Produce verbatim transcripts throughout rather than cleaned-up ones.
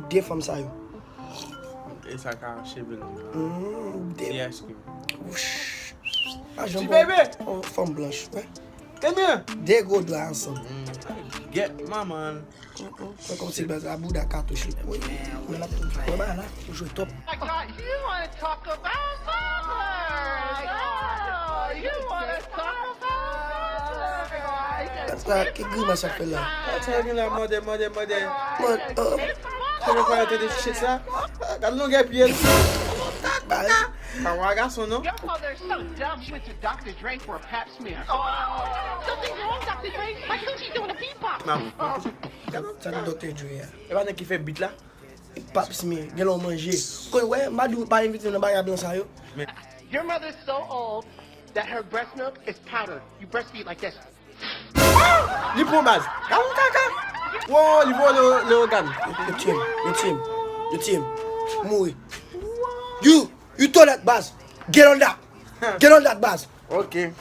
De fanm sa yo. E sa ka cheve l. Mm, de. Yes, ki. Wouch. Pa Ti janm bebe. Oh, fanm blanch. Wè. Ebyen, De gwo dra ansanm. Get manman. Mwen kòm si baz a bouda katouch li. Wi. Mwen la pou mwen ba la. Ou jwe top. My God, you want to talk about fathers? Oh, you want to talk about fathers? Sa ki grimas ap fè la? Sa gen la mande mande mande. Mwen, oh, Kòman fwa yo te de shit sa? Gad longè pye l. ba, Pa wè gason non. Your mother's so dumb, she went to Doctor Dre for a pap smear. Oh, something's wrong, Doctor Dre. My country's doing a pee pop. Maman. Sa ki Doctor Dre a? E pa nèg ki fè beat la. Pap smear, gen lè w manje. Kon wè, m pa di w pa envite m nan bagay blan sa yo. Your mother's so old that her breast milk is powder. You breastfeed like this. Li pran baz. Gason kaka. Wo, li pran le, le organ. Yo tye m, yo tye m, yo tye m. Mouri. You, you told that baz. Get on that. Get on that baz. Ok.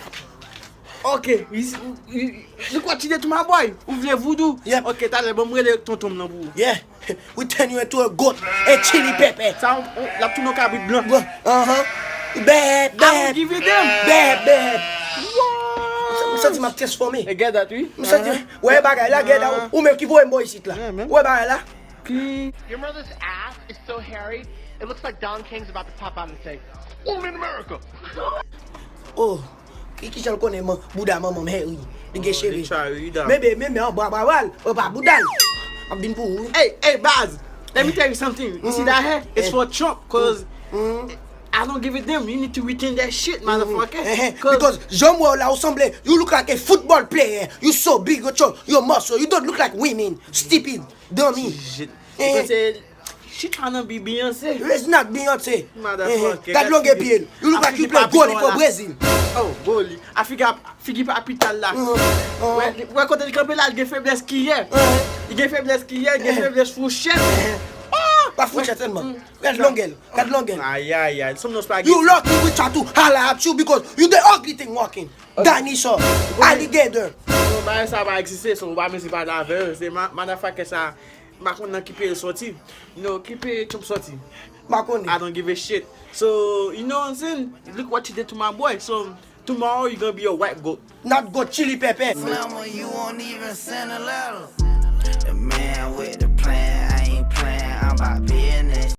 Ok. You, you, you, look what you did to my boy. Ou vle voodoo. Yep. Ok, talè, bon, m rele tonton m nan pou ou. Yeah. We turn you into a goat. A chili pepper. Sa, on, on, l ap tounen yon kabrit blan. Bro, uh-huh. Bad, I don't bad. Give you them. Bad, bad. M santi m ap transfòme. E get that, wi. M santi, wè bagay la, get out. Ou menm ki voye m bò isit la. Yeah, man. Wè bagay la. Ki Your mother's ass is so hairy, it looks like Don King's about to pop out and say, "I'm in America." Oh, ki, ki jan l konnen man, bouda manman m hairy. Li gen cheve. Li try, wi, dam. Bebe, men, men, an bwa, bwa, bwa l. An pa bouda l. M ap vin pou ou. Hey, hey, baz. Let me tell you something. You see that hair? It's for Trump, cause Mm. I don't give it them. You need to retain that shit, motherfucker. Eh, eh, because jan m wè w la, ou sanble, you look like a football player. You so big, you cho-, your muscle. You don't look like women. Stupid. Dummy. Shit. Eh. Because shit pa nan bi Beyonce. It's not Beyonce. Motherfucker, Eh, eh, gad longè pye l. You look like you play goalie for Brazil. Oh, goalie. A figi, figi pa pital la. Mhm. Wè, wè kote li kanpe la, li gen feblès kiyè. Li gen feblès kiyè, li gen feblès fouchèt. Pa fouchèt sèlman. Gad longè l. Gad longè l. Ay, ay, ay. Some no spaghetti. You lucky we try to holla at you because you the ugly thing walking. Dinosaur. Alligator. Bon, bagay sa pa egziste, so ou pa mezi pale avè yo. Se ma- motherfucker sa, m pa konn nan ki peyi l soti. No, ki peyi Trump soti? M pa konnen. I don't give a shit. So, you know what I'm saying? Look what you did to my boy. So, tomorrow you gonna be a white goat. Not go chili pepper. Mama, you won't even send a letter. The man with the plan, I ain't playing, I'm about business.